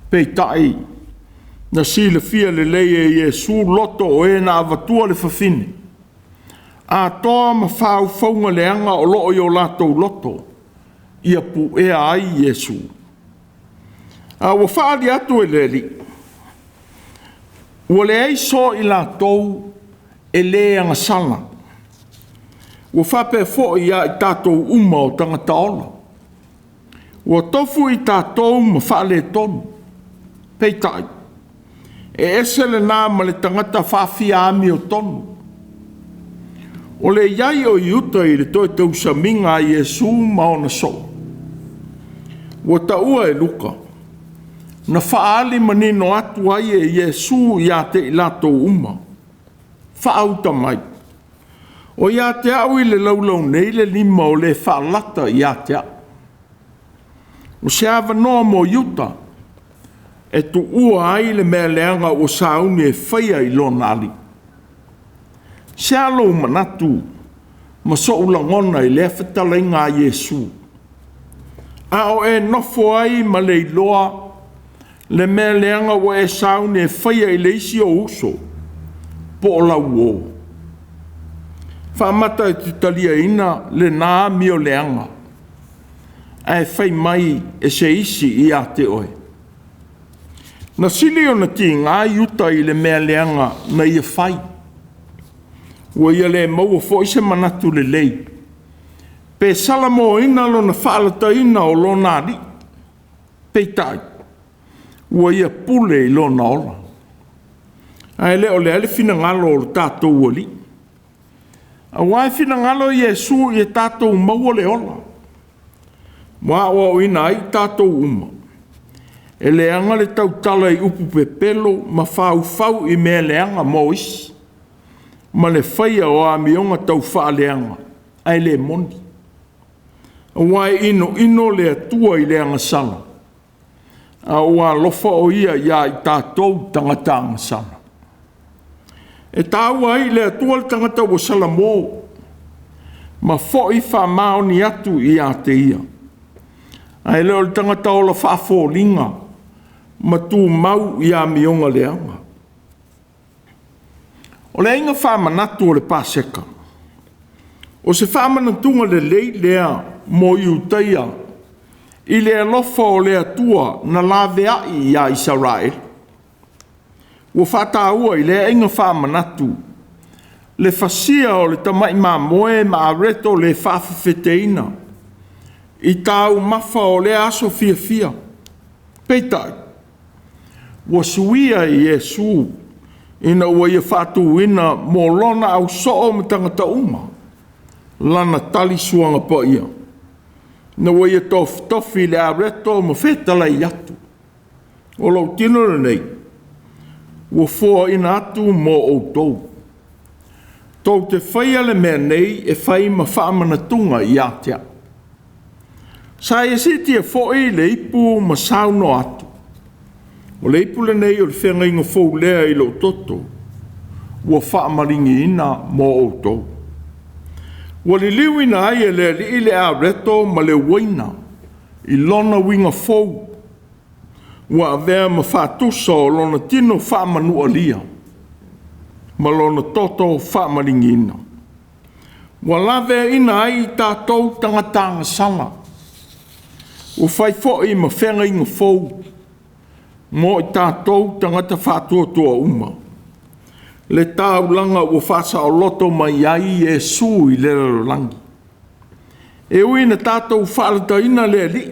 Peitai, na silafia lelei e Iesu loto o e na avatua le fafine, atoa ma faufauga leaga o lo o i o latou loto, ia puea ai Iesu. A ua faaali atu e le Alii, ua leai so i latou e le agasala. Ua faapea foi ia i tatou uma o tagata ola. Ua tofu i tatou ma faaletonu. Peitai, e ese lena ma le tagata faafia amiotonu. O le i ai o Iuta i le toe tausamiga a Iesu ma ona soo, ua taua e Luka, na faaali manino atu ai e Iesu ia te i latou uma, faauta mai, O ia te au i le laulau nei le lima o le faalata ia te au. O se avanoa mo Iuta e tuua ai le mea leaga ua sauni e faia i lona alii. Se a lou manatu ma so'u lagona i lea fetalaiga a Iesu, a o e nofo ai ma le iloa le mea leaga ua e sauni e faia i le isi ou uso po o lau uo? Faamata e te taliaina lena amio leaga ae fai mai e se isi ia te oe? Na sili ona tiga Iuta i le mea leaga na ia fai, ua ia le maua foi se manatu lelei pe salamoina lona faalataina o lona alii. Peitai, ua ia pule i lona ola. Ae le o lea le finagalo o le tatou Alii. Aua e finagalo Iesu ia tatou maua le ola, ma aoaoina ai tatou uma, e leaga le tautala i upu pepelo ma faufau i mea leaga mo isi, ma le faia o amioga taufaaleaga, ae le moni. Aua e inoino le Atua i le agasala, a ua alofa o Ia ia i tatou tagata agasala. E taua ai i le Atua le tagata ua salamo, ma foi faamaoni atu ia te ia, ae le o le tagata ola faafoliga ma tumau i amioga leaga. O le aiga faamanatu o le Paseka, o se faamanatuga lelei lea mo Iutaia i le alofa o le Atua na laveai ia Isaraelu. Ua faataua i lea aiga faamanatu le fasia o le tamai mamoe ma areto le faafefeteina i taumafa o lea aso fiafia. Peitai, ua suia e Iesu ina ua ia faatuina mo lona ausoo ma tagata uma lana tali suaga paia, ina ua ia tofitofi i le areto ma fetalai atu, o lou tino lenei ua foaina atu mo outou. Tou te faia le mea nei e fai ma faamanatuga ia te au. Sa ia siitia foi le ipu ma saunoa atu, o le ipu lenei o le feagaiga fou lea i lou toto, ua faamaligiina mo outou. Ua liliuina ai e le Alii le areto ma le uaina i lona uiga fou, ua avea ma faatusa o lona tino faamanualia ma lona toto faamaligiina. Ua laveaina ai tatou tagata agasala, ua fai foi ma feagaiga fou mo i tatou tagata faatuatua uma, le taulaga ua faasaoloto mai ai Iesu i le lalolagi. E ui ina tatou faalataina le Alii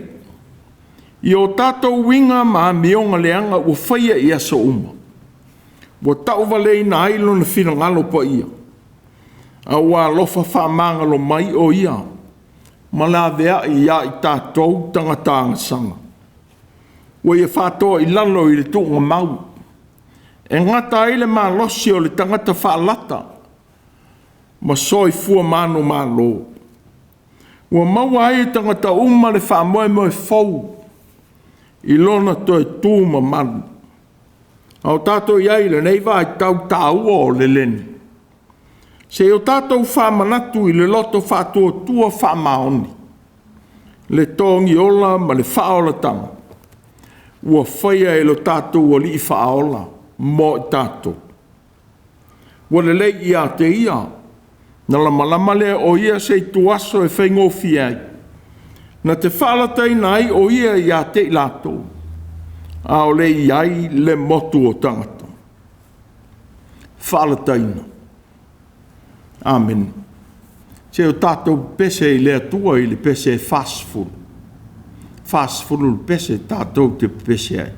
i o tatou uiga ma amioga leaga ua faia i aso uma, ua tauvaleina ai lona finagalo paia, a ua alofa faamagalo mai o Ia ma laveai ia i tatou tagata agasala. Ua ia faatoa i lalo i le tuugamau, e gata ai le malosi o le tagata faalata ma soifua manumalo. Ua maua ai e tagata uma le faamoemoe fou i lona toe tu mamalu. A o tatou i ai i lenei vaitau taua o le leni, se i o tatou faamanatu i le loto faatuatua faamaoni, le togiola ma le faaolataga ua faia e lo tatou Alii Faaola mo i tatou. Ua lelei ia te Ia, na lamalama lea o Ia se ituaso e faigofie ai, na te faalataina ai o Ia ia te i latou, a o le i ai le motu o tagata. Faalataina. Amene. Se o tatou pese i le Atua i le pese e 40. 40 le pese tatou te pese ai.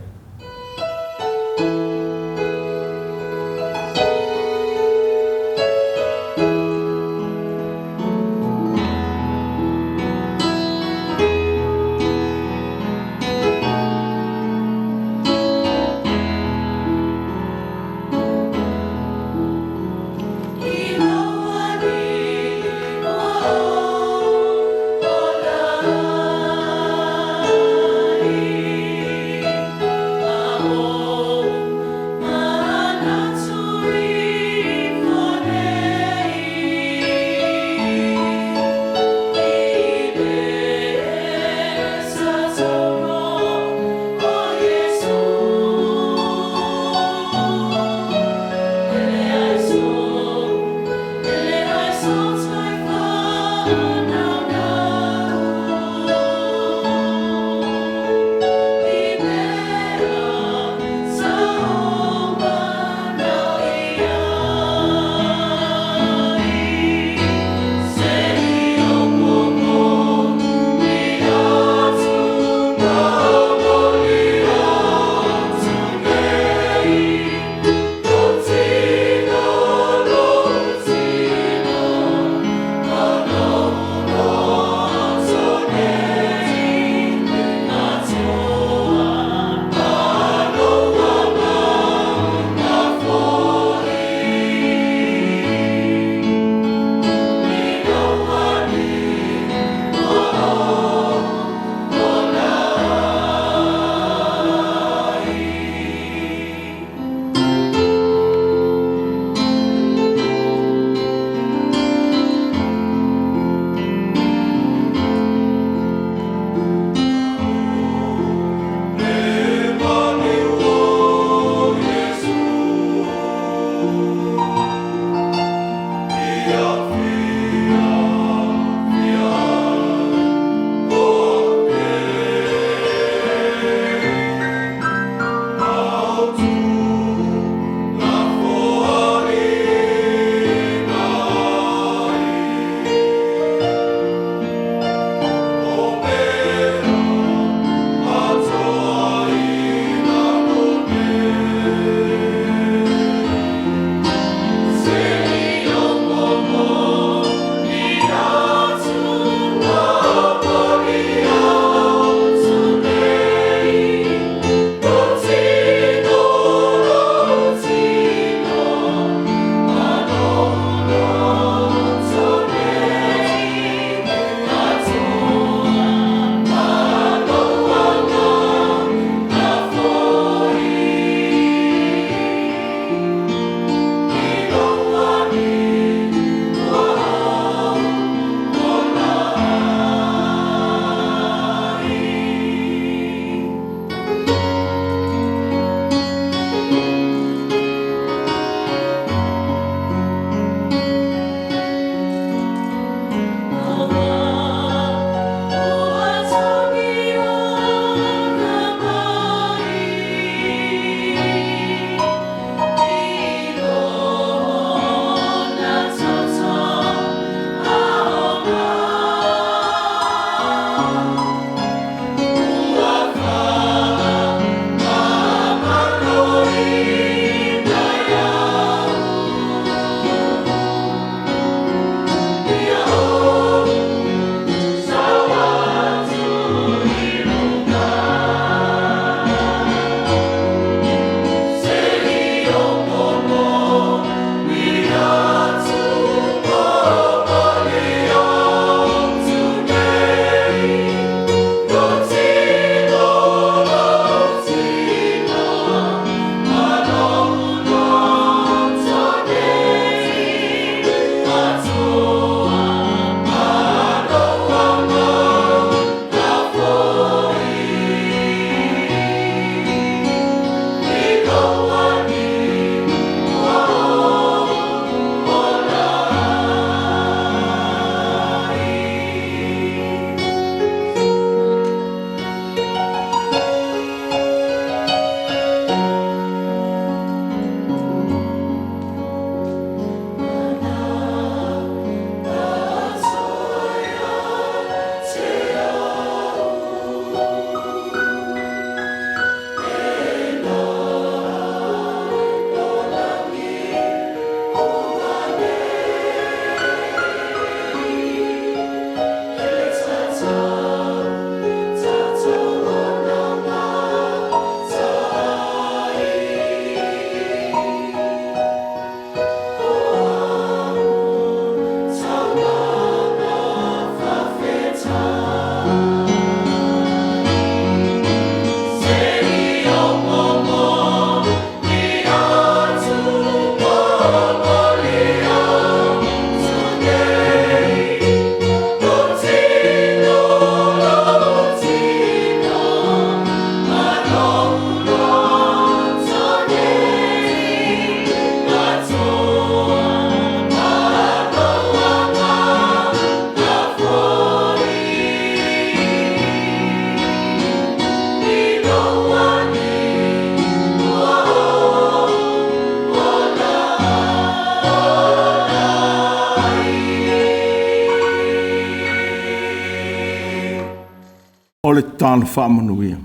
le tatalo faamanuia.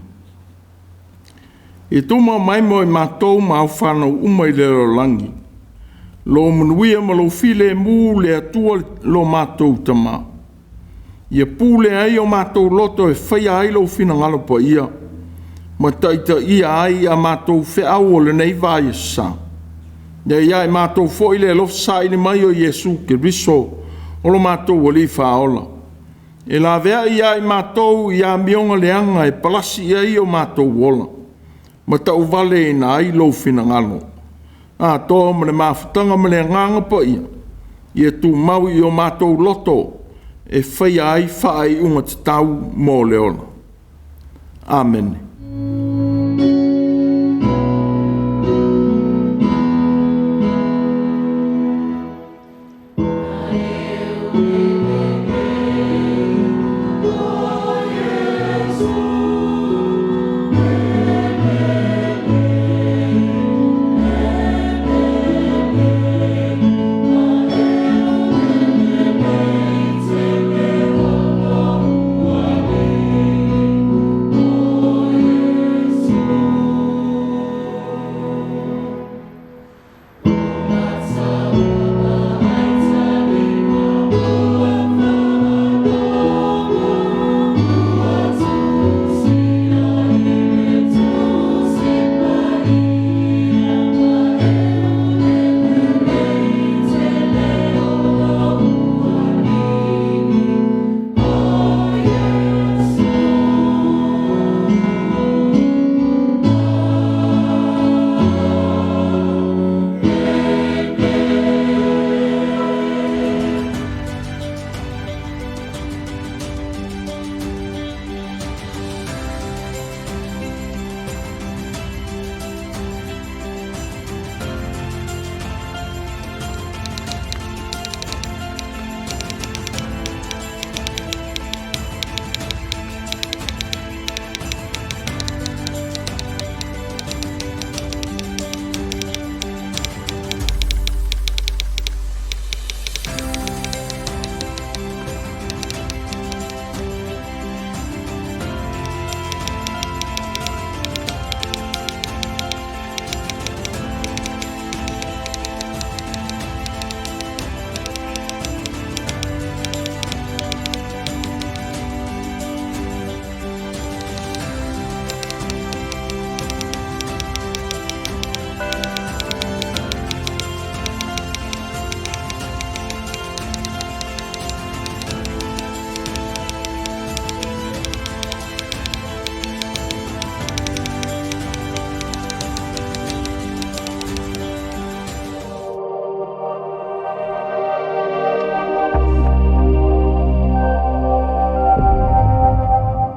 Ia tumau mai mo i matou ma au fanau uma i le lalolagi, lou manuia ma lou filemu le Atua lo matou Tama. Ia pule ai o matou loto e faia ai lou finagalo paia, ma taitaia ai a matou feau o lenei vaiaso sa. Ia ia i matou foi le alofa saili mai o Iesu Keriso o lo matou Alii Faaola, e laveai ia i matou i amioga leaga e palasi i ai o matou ola, ma tauvaleina ai lou finagalo, atoa ma le mafutaga ma le Agaga Paia, ia tumau i o matou loto e faia ai faaiuga tatau mo le ola. Amene.